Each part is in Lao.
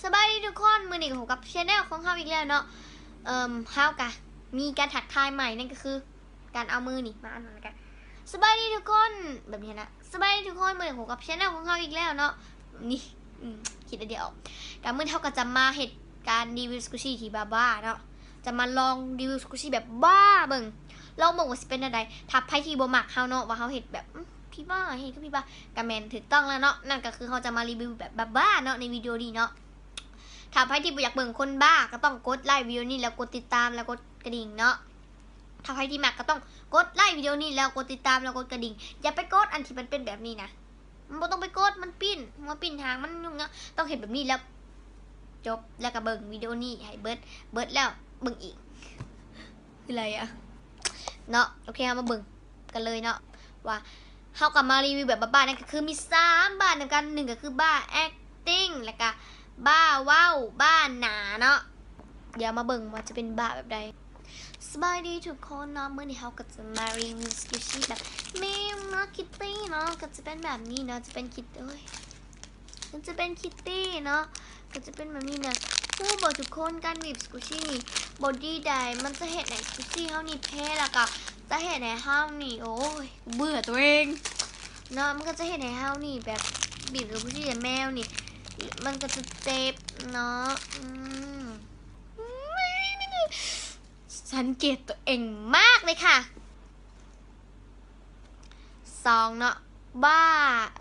ສະບາຍດີທຸກຄົນ ມື້ນີ້ກໍພົບກັບແຊນແນວຂອງເຮົາອີກແລ້ວເນາະ. ເອີ່ມ ເຮົາກະມີການທັກທາຍໃໝ່ ນັ້ນກໍຄືການເອົາມືນີ້ມາອັນນັ້ນກັນ. ສະບາຍດີທຸກຄົນ ແບບນີ້ນະ. ສະບາຍດີທຸກຄົນ ມື້ນີ້ກໍພົບກັບແຊນແນວຂອງເຮົາອີກແລ້ວເນາະ. ນີ້ ອືມ ຄິດໄອເດຍອອກ. ກະມື້ນີ້ເຮົາກໍຈະມາເຮັດການຣີວິວສະກູຊິທີ່ບ້າໆເນາະ. ຈະມາລອງຣີວິວສະກູຊິແບບບ້າເບິ່ງ ລອງເບິ່ງວ່າຊິເປັນແນວໃດ. ຖ້າໃຜທີ່ບໍ່ມັກເຮົາເນາະ ວ່າເຮົາເຮັດແບບ ອືມ ຜີບ້າ ເຮັດຄືຜີບ້າ ກະແມ່ນຖືກຕ້ອງແລ້ວເນາະ. ນັ້ນກໍຄືເຮົາຈະມາຣີວິວແບບບ້າໆເນາະ ໃນວິດີໂອນີ້ເນາະ. ຖ້າໃຜທີ່ບໍ່ຢາກເບິ່ງຄົນບ້າ ກໍຕ້ອງກົດໄລວິດີໂອນີ້ ແລ້ວກົດຕິດຕາມ ແລ້ວກົດກະດິ່ງເນາະ. ຖ້າໃຜທີ່ມັກກໍຕ້ອງກົດໄລວິດີໂອນີ້ ແລ້ວກົດຕິດຕາມ ແລ້ວກົດກະດິ່ງ. ຢ່າໄປກົດອັນທີ່ມັນເປັນແບບນີ້ນະ. ມັນບໍ່ຕ້ອງໄປກົດ ມັນປີ້ນ ຫົວປີ້ນຫາງ ມັນຫຍຸ້ງຍາກ. ຕ້ອງເຮັດແບບນີ້ແລ້ວຈົບ ແລ້ວກໍເບິ່ງວິດີໂອນີ້ໃຫ້ເບິດ ເບິດແລ້ວເບິ່ງອີກ ຄືໄລອະເນາະ. ໂອເຄ ເຮົາມາເບິ່ງກັນເລີຍເນາະ ວ່າເຮົາກໍມາຣີວິວແບບບ້າໆ ນັ້ນກໍຄືມີສາມບ້ານຳກັນ. ໜຶ່ງກໍຄືບ້າແອັກຕິງ ແລ້ວກໍບ້າເວົ້າ ບ້າໜ້າເນາະ. ດຽວມາເບິ່ງວ່າຈະເປັນບ້າແບບໃດ. ສະບາຍດີທຸກຄົນເນາະ ມື້ນີ້ເຮົາກໍຈະມາຣີວິວສະກູຊິແບບມີມາຄິດຕີ້ເນາະ. ກໍຈະເປັນແບບນີ້ເນາະ ຈະເປັນຄິດ ໂອ້ຍ ມັນຈະເປັນຄິດຕີ້ເນາະ ກໍຈະເປັນແບບນີ້ນະ. ຮູ້ບໍ່ທຸກຄົນ ການບີບສະກູຊິນີ້ບໍ່ດີໃດ ມັນຈະເຮັດໃຫ້ສະກູຊິເຮົານີ້ແພ້ ແລ້ວກໍຈະເຮັດໃຫ້ເຮົານີ້ ໂອ້ຍ ເບື່ອຕົວເອງເນາະ. ມັນກໍຈະເຮັດໃຫ້ເຮົານີ້ແບບບີບສະກູຊິແລ້ວແມວນີ້ ມັນກໍຈະເຈັບເນາະ. ອືມ ສັງເກດຕົວເອງມາກເລີຍຄ່ະ. ສອງເນາະ ບ້າ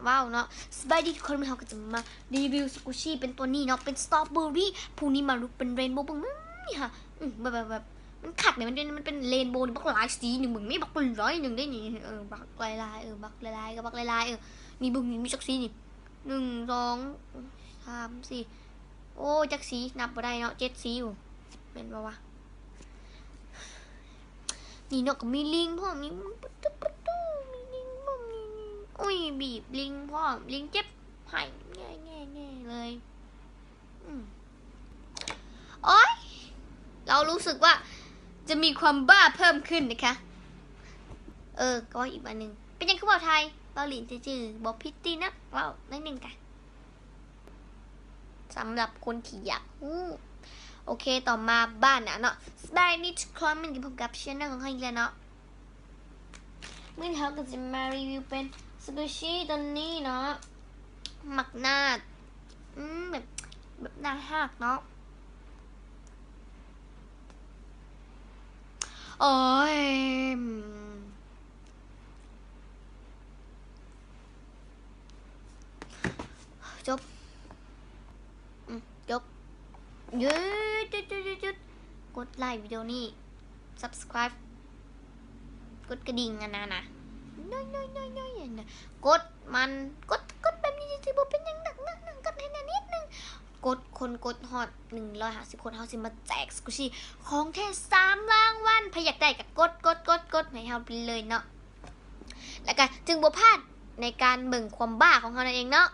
ເວົ້າເນາະ. ສະບາຍດີທຸກຄົນ ມື້ນີ້ເຮົາກໍຈະມາຣີວິວສະກູຊິເປັນຕົວນີ້ເນາະ ເປັນສະຕໍເບີຣີ ພວກນີ້ມາລຸດເປັນເຣນໂບ ເບິ່ງ ອືມ ນີ້ຫະ ອືມ ແບບ ແບບ ແບບ ມັນຄັກເດ ມັນເປັນ ມັນເປັນເຣນໂບນີ້ ບັກຫຼາຍສີໜຶ່ງ ເບິ່ງ ມີບັກຫຼາຍໜຶ່ງເດ້ນີ້ ເອີ ບັກຫຼາຍໆ ເອີ ບັກຫຼາຍໆ ກໍບັກຫຼາຍໆ ເອີ ນີ້ເບິ່ງ ມີ ມີຈັກສີນີ້ ໜຶ່ງ ສອງ ສາມ ສີ່ ໂອ້ ຈັກສີ ນັບບໍ່ໄດ້ເນາະ ເຈັດສີຢູ່ ແມ່ນບໍ່ວະ? ນີ້ເນາະ ກໍມີລິງພ້ອມ ນີ້ ປະຕູ ປະຕູ ມີລິງພ້ອມ ນີ້ ນີ້ ໂອ້ຍ ບີບລິງພ້ອມ ລິງເຈັບ ໄຫ້ແງ່ໆໆເລີຍ. ອືມ ໂອ້ຍ ເຮົາຮູ້ສຶກວ່າຈະມີຄວາມບ້າເພີ່ມຂຶ້ນນະຄະ. ເອີ ກໍເວົ້າອີກອັນໜຶ່ງ ເປັນຫຍັງຄືເວົ້າໄທ? ເວົ້າຫຼິ້ນຊື່ໆ ບໍ່ຜິດຕິນະ ເວົ້າໜ້ອຍໜຶ່ງກະ ສຳລັບຄົນທີ່ຢາກຮູ້. ໂອເຄ ຕໍ່ມາບ້ານນະເນາະ. ສະບາຍດີທຸກຄົນ ມື້ນີ້ກໍພົບກັບແຊນແນວຂອງເຮົາອີກແລ້ວເນາະ. ມື້ນີ້ເຮົາກໍຈະມາຣີວິວເປັນສະກູຊິຕົວນີ້ເນາະ ໝາກໜາດ ອືມ ແບບ ແບບໜ້າຮັກເນາະ. ໂອ້ຍ ຈົບ ອືມ ຈົບ. ຢຸດ ຢຸດ ຢຸດ ຢຸດ ກົດໄລວິດີໂອນີ້ ຊັບສະຄຣາຍ ກົດກະດິ່ງອັນນັ້ນນະ ກົດມັນ ກົດ ກົດແບບນີ້ ຊິບໍ່ເປັນຫຍັງໜັກໜາ ກົດໃຫ້ແນ່ນິດໜຶ່ງ. ກົດຄົນ ກົດຮອດໜຶ່ງຮ້ອຍຫ້າສິບຄົນ ເຮົາຊິມາແຈກສະກູຊິຂອງແທ້ສາມລາງວັນ. ໃຜຢາກໄດ້ກໍກົດ ກົດ ກົດ ກົດໃຫ້ເຮົາໄປເລີຍເນາະ. ແລ້ວກໍຈຶ່ງບໍ່ພາດໃນການເບິ່ງຄວາມບ້າຂອງເຮົານັ້ນເອງເນາະ.